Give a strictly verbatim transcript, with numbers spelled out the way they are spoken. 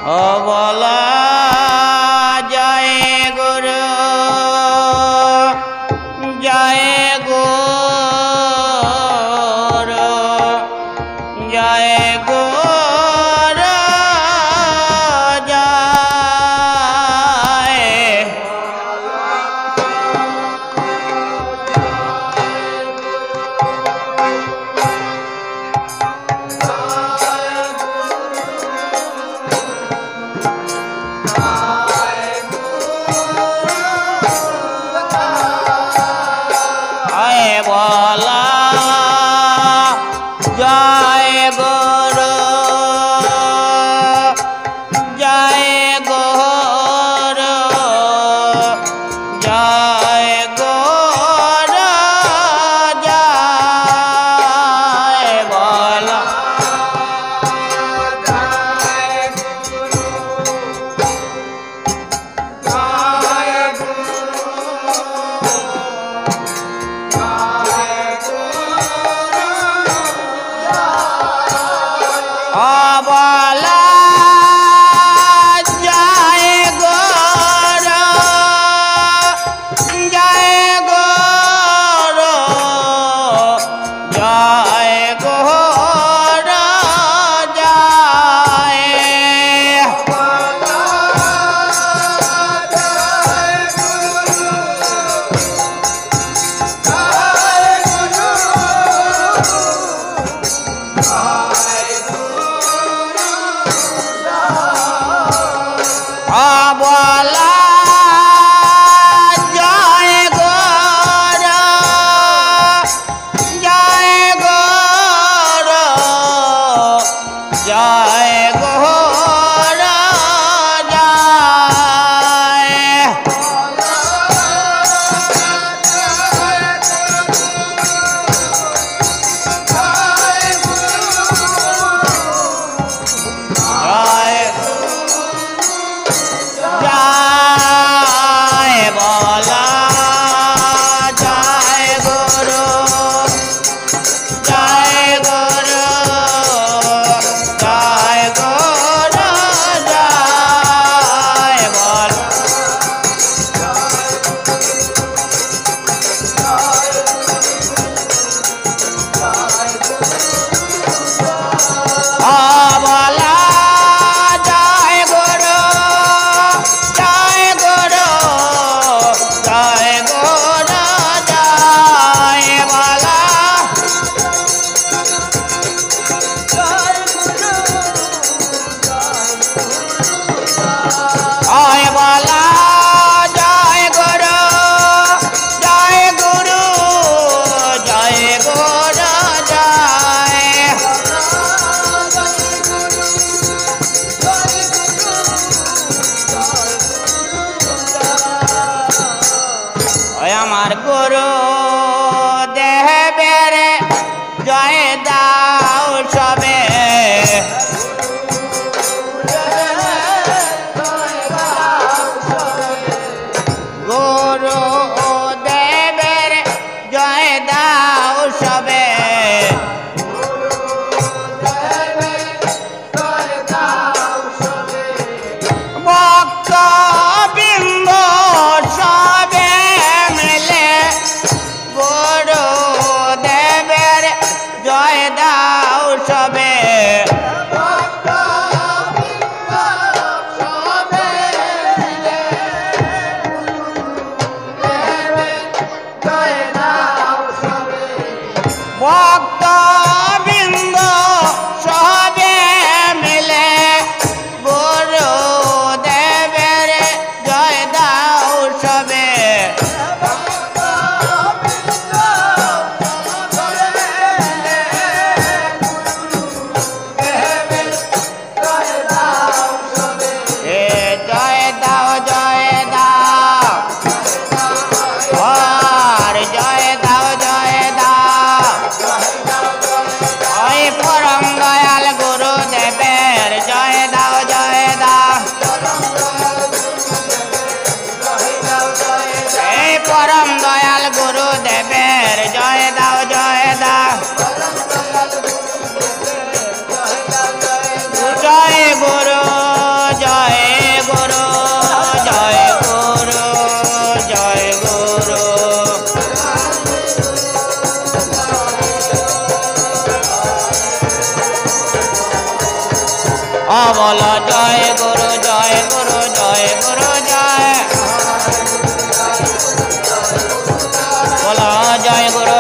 ও বলা জয় গুরু, জয় গুরু, জয় গুরু, জয়। আয় বলা জয় গুরু, জয় গুরু, জয় গুরু, জয় বলা। ও বলা জয় গুরু, জয় গুরু, জয় গুরু, জয়। ও বলা জয় গুরু, জয় গুরু, জয় গুরু, জয়। জয়, জয় বলা, জয় গুরু, জয় গুরু, জয় গুরু, জয় বলা। ও বলা জয় গুরু, জয় গুরু, জয় গুরু, জয় বলা। জয় বলা, জয় গুরু, জয় গুরু, জয় গুরু, জয়। ওই আমার গুরু দেবের জয় দাও সবে। গুরু দেবের জয় দাও সবে। ভক্তবৃন্দ সবে মিলে বলো জয় গুরু, জয় গুরু, জয় গুরু, জয়। বলো জয় গুরু,